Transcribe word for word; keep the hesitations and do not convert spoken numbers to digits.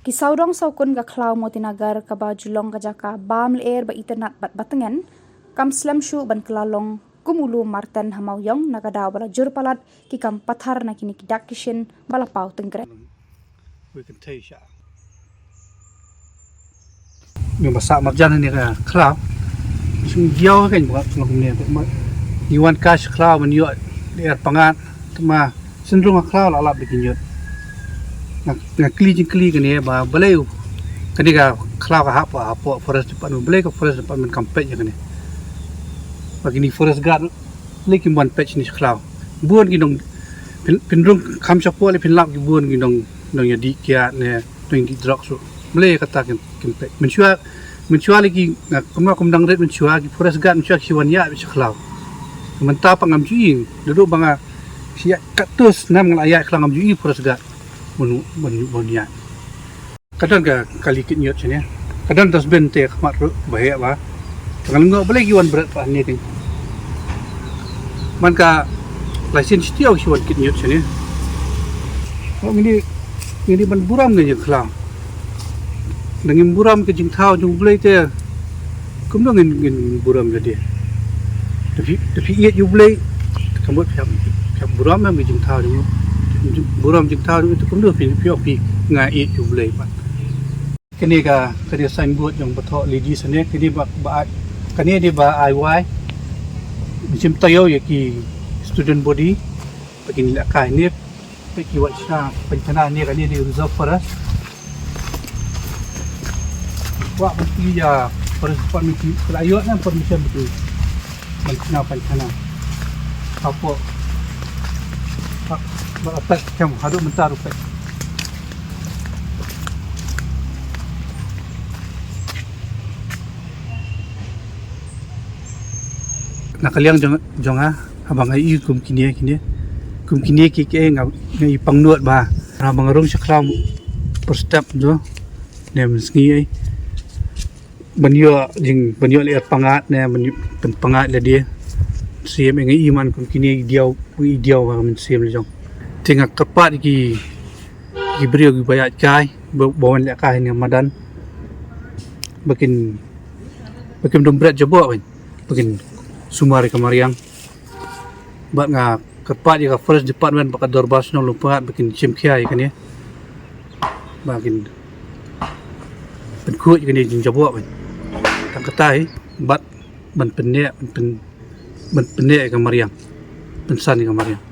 Ki sawdong sawkun ka khlaw Motinagar kaba ju long ka jaka bam lyer ba itynnad bad ba tngen, kam slem shuh ban kylla long kum u lum marten ha Mawiong na ka daw ba la jur palat ki kam pathar na kine ki dak ki shin ba la paw tyngkreh. Wi kan thei sha. Ngi ba sah marjan ne ka khlaw. Sum diaw kan ba ka khlaw ne ma. Ngi wan ka sha khlaw man ïoh lyer pangat ma. Sendrung ka khlaw la lap da ki ñiut. Nga, nga kli jingkli kane ba balei u. Kane ka khlaw ka hap, hap forest department, balei ka forest department kam peit ïa kane. Ba kine forest guard balei kim wan peit shane sha khlaw. Bun ki nong pyn, pynrung kham shapoh lei pynlap ki bun ki nong, nong ïa dih kiad ne nong ïa dih drugs ruh. Balei kata kim, kim peit. Mynshuwa, mynshuwa lei ki, nga kumno kum dang rit mynshuwa ki forest guard mynshuwa ki wan ïa sha khlaw. Mynta pat ngam ju i, naduh ba nga shu ïa katto snem nga la ïa khlaw ngam ju i forest guard. Bun, bun, bun ïa. Ka don ka kali kit ñiut shane. Ka don dustbin te khmat ruh ba heh ba. Te nga lyngngoh balei ki wan bret pat hangne te. Man ka license shuh ki wan kit ñiut shane. Ngi dei, ngi dei ban burom ngi ïa khlaw. Da ngim burom ka jingthaw jong U Blei te. Kumno ngin, ngin burom lade. Da phi, da phi ïeit ïa U Blei. Ka mut phi hap, phi hap burom ïa ka jingthaw jong U. Burom jingthaw jong U te kumno phi, phi, phi nga ïeit ïa U Blei pat. Kane ka, kane signboard jong ba thoh ladies ne, kane ba, ba, kane dei ba ai wai. Mynsiem taïew ïa ki student body. Ba kin lehkai ne, ba ki wad sha pynkhana ne, kane dei reserve forest. Kwah ban plie ïa forest department ki, ki la ïoh ne permission ba ki ban khana pynkhana. Hapoh. Hap, ba attack kam haduh mynta ruh peit. Na ka liang jong, jong nga, haba nga i kum kine, kine. Kum kine ki, ki nga, nga i pangnud ba. Haba nga rung sha khlaw pyrstep jo. Ne mynsngi ai. Ban ïoh jing, ban ïoh lyer pangat ne, ban ïoh pyn-, pangat lade. Siem nga i man kum kine i diaw, i diaw ba mynsiem la jong. Te nga kyrpad ki, ki briew ki ba ïaid kai, ba, ba wan lehkai ne madan. Ba kin, ba kin dum bret jaboh ban. Ba kin sumar ïa ka mariang. Bad nga kyrpad ïa ka forest department bad ka dorbar shnong Lum Pangat ba kin shim khia ïa kane. Ba kin pynkhuid ïa kane jingjaboh ban. Tang kata hi bad ban pynneh, ban pyn-, ban pynneh ïa ka mariang. Pynsan ïa ka mariang.